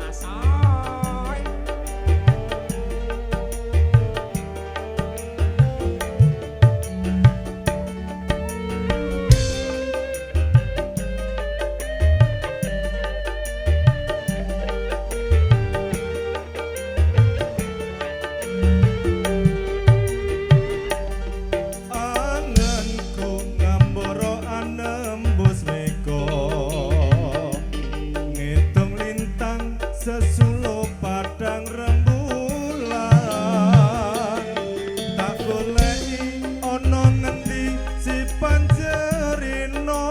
Asoy. Anganku ngambara anembus mega, ngitung lintang sesuluh padang rembulan. Tak goleki ana ngendi si panjerino,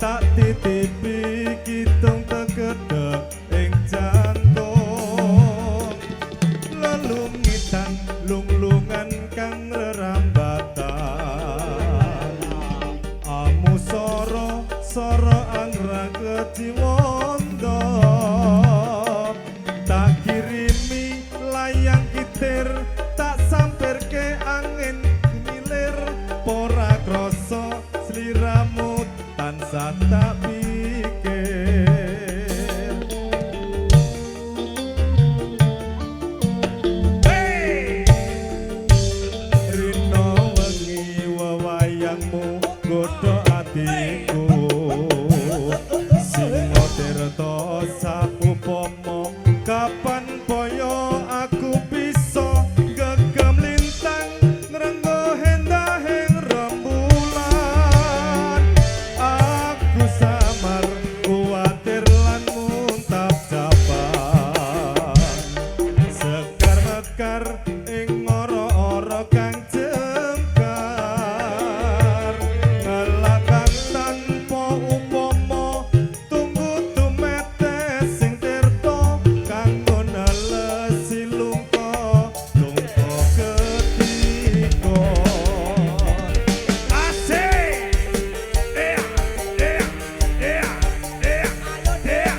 tak titipi kidung tegedhek ing jantung. Lelungitan lunglungan kang rerambatan, amusara sara anggrek kejiwanda. Tak kirimi layang kitir, tak sampirke angin gumilir. Ora krasa sliramu tansah tak pikir. Hey! Rino wengi wewayangmu godho atiku, Singo tirta saupama kapan boyo aku bisa gegem lintang ngrenggo endahing rembulan. Aku samar kuwatir lan muntap japan, sekar mekar ing ora-ora kang jengkar. Ngelakang tanpa upama tunggu tumetes sing tirta kanggo nelesi lungka lungka ketika. Asik. Ea, ea, ea, ea, ea,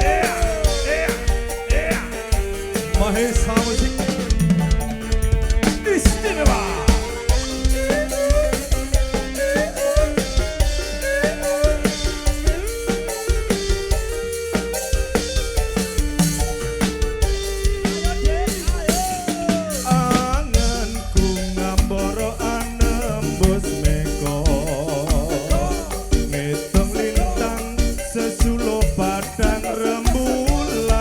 ea, ea, ea. Mahesa Musik Istimewa. Anganku ngambara anembus mega, ngitung lintang sesuluh padang rembulan.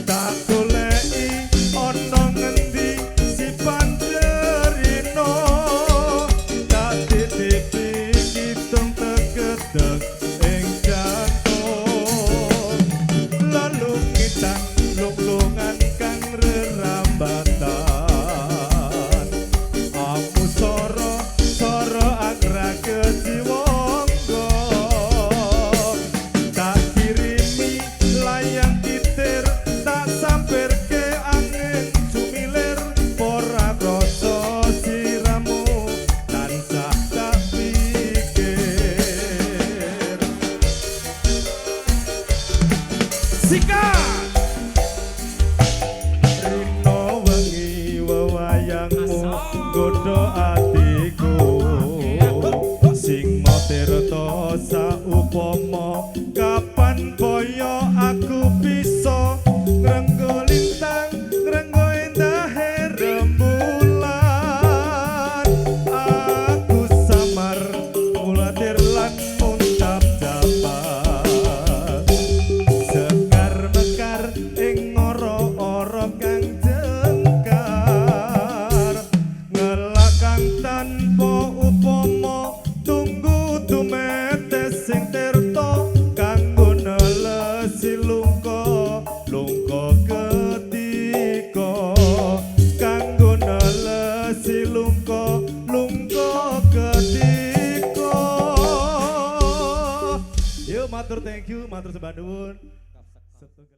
Tak goleki ana ngendi si panjerino, tak titipi kidung tegedhek ing jantung. Lelungitan lunglungan kang rerambatan, amusara sara agra kejiwangga. Tak kirimi layang kitir, tak sampirke angin sumilir. Ora krasa siramu tansah tak pikir. Sikat. Rino wengi wewayangmu godho atiku, Sing tirta saupama kapan boyo aku bisa ngrenggo lintang ngrenggo endahe rembulan. Aku samar mulatir lan muntap japan, sekar mekar ing ora-ora kang jengkar. Ngelakang tanpa upama tunggu tumetes sing tirta kanggo nelesi lungka lungka ketika, kanggo nelesi lungka lungka ketika. Yo matur thank you, matur sembah nuwun.